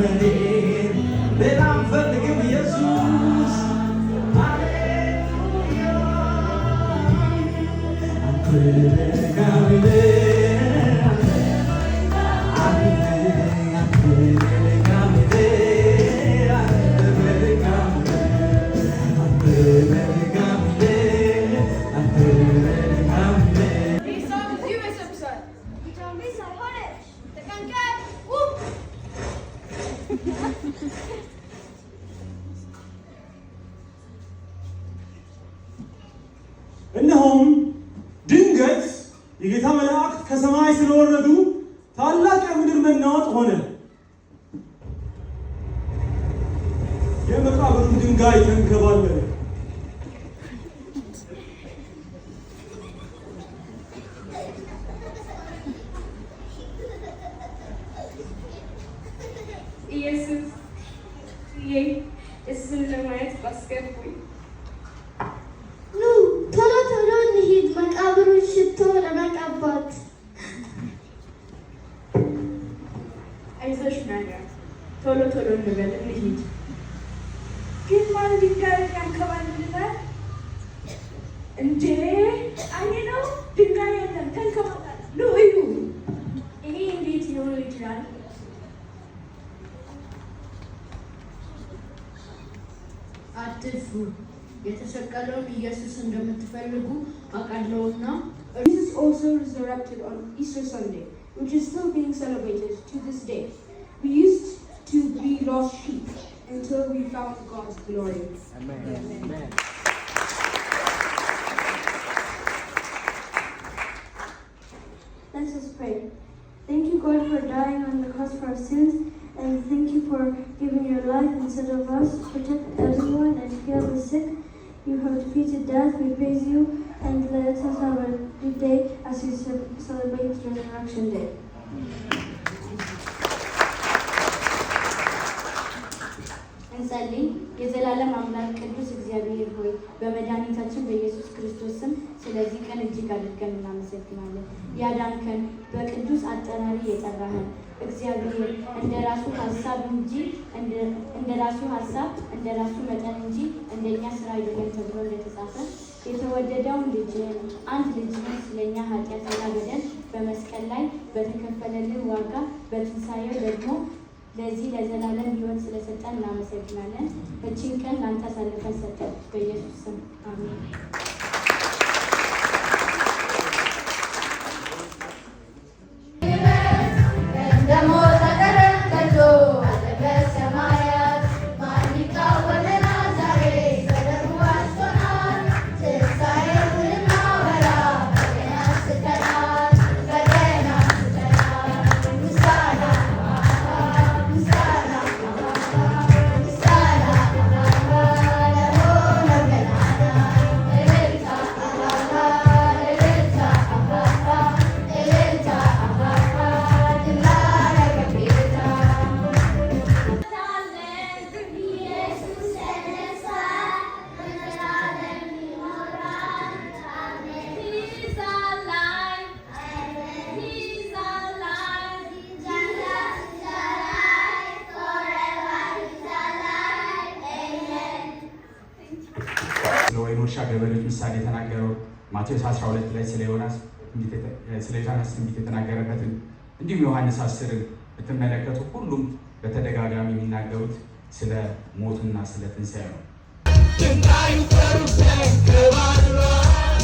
ዘመኔን ሌላ አንፈልግም ኢየሱስ። ሃሌሉያ። አንተ መልካም ነህ፣ አንተ አንተ መልካም ነህ፣ አንተ መልካም ነህ፣ አንተ መልካም ነህ፣ አንተ መልካም ነህ። መሰብሰብ ተጠንቀቅ። ውብ። እነሆም ድንገት የጌታ መላእክት ከሰማይ ስለወረዱ ታላቅ የምድር መናወጥ ሆነ። የመቃብሩን ድንጋይ ተንከባለለ። ኢየሱስ እሱን ለማየት ባስገቡኝ። ኑ ቶሎ ቶሎ እንሂድ፣ መቃብሩን ሽቶ ለመቀባት። አይዞሽ ማርያም፣ ቶሎ ቶሎ እንበል እንሂድ። ግን ማን ድንጋዩን ያንከባልልናል? እንዴ አይኔ ነው? ድንጋይ የለም፣ ተንከባላል። ኑ እዩ። ይሄ እንዴት ሊሆን ይችላል? አትፍሩ፣ የተሰቀለውን ኢየሱስ እንደምትፈልጉ አውቃለሁና። Jesus also resurrected on Easter Sunday, which is still being celebrated to this day. We used to be lost sheep until we found God's glory. Amen. Let us pray. Thank you, God, for dying on the cross for our sins, and thank you for giving your life instead of us. Protect everyone and heal the sick. You have defeated death. We praise you, and let us have a good day as we celebrate Resurrection Day. እንጸልይ። የዘላለም አምላክ ቅዱስ እግዚአብሔር ሆይ፣ በመድኃኒታችን በኢየሱስ ክርስቶስ ስም ስለዚህ ቀን እጅግ አድርገን እናመሰግናለን። ያዳንከን፣ በቅዱስ አጠራር የጠራህን እግዚአብሔር፣ እንደ ራሱ ሀሳብ እንጂ እንደ ራሱ ሀሳብ እንደ ራሱ መጠን እንጂ እንደኛ ስራ አይደለም ተብሎ እንደተጻፈ፣ የተወደደውን ልጅህን፣ አንድ ልጅህን፣ ስለኛ ኃጢአትና በደል በመስቀል ላይ በተከፈለልን ዋጋ፣ በትንሣኤው ደግሞ ለዚህ ለዘላለም ሕይወት ስለሰጠን እናመሰግናለን። እቺን ቀን ለአንተ አሳልፈን ሰጠን። በኢየሱስ ስም አሜን። እንደሞተ ቀረ ከቶ አለ በሰማያት። ማን ይቃወመናል ዛሬ? በደሙ ዋጅቶናል። ትንሣኤውን ልናወራ በገና አንስተናል፣ በገና አንስተናል። ምስጋና፣ ምስጋና፣ ምስጋና ለሆነው ገናና። እልልታ፣ እልልታ፣ እልልታ ድል ላረገው ጌታ። ኢየሱስ ተነሳ፣ ለዘላለም ይኖራል። አሜን። He's alive. He's alive. Jesus is alive, forever he's alive. Amen. ስለ ወይን እርሻ ገበሬዎች ምሳሌ የተናገረው፣ ማቴዎስ 12 ላይ ስለ ዮናስ ትንቢት የተናገረበትን፣ እንዲሁም ዮሐንስ 10ን ብትመለከቱ ሁሉም በተደጋጋሚ የሚናገሩት ስለ ሞቱና ስለ ትንሣኤው ነው። ድንጋዩ ፈሩ ተንከባሏል።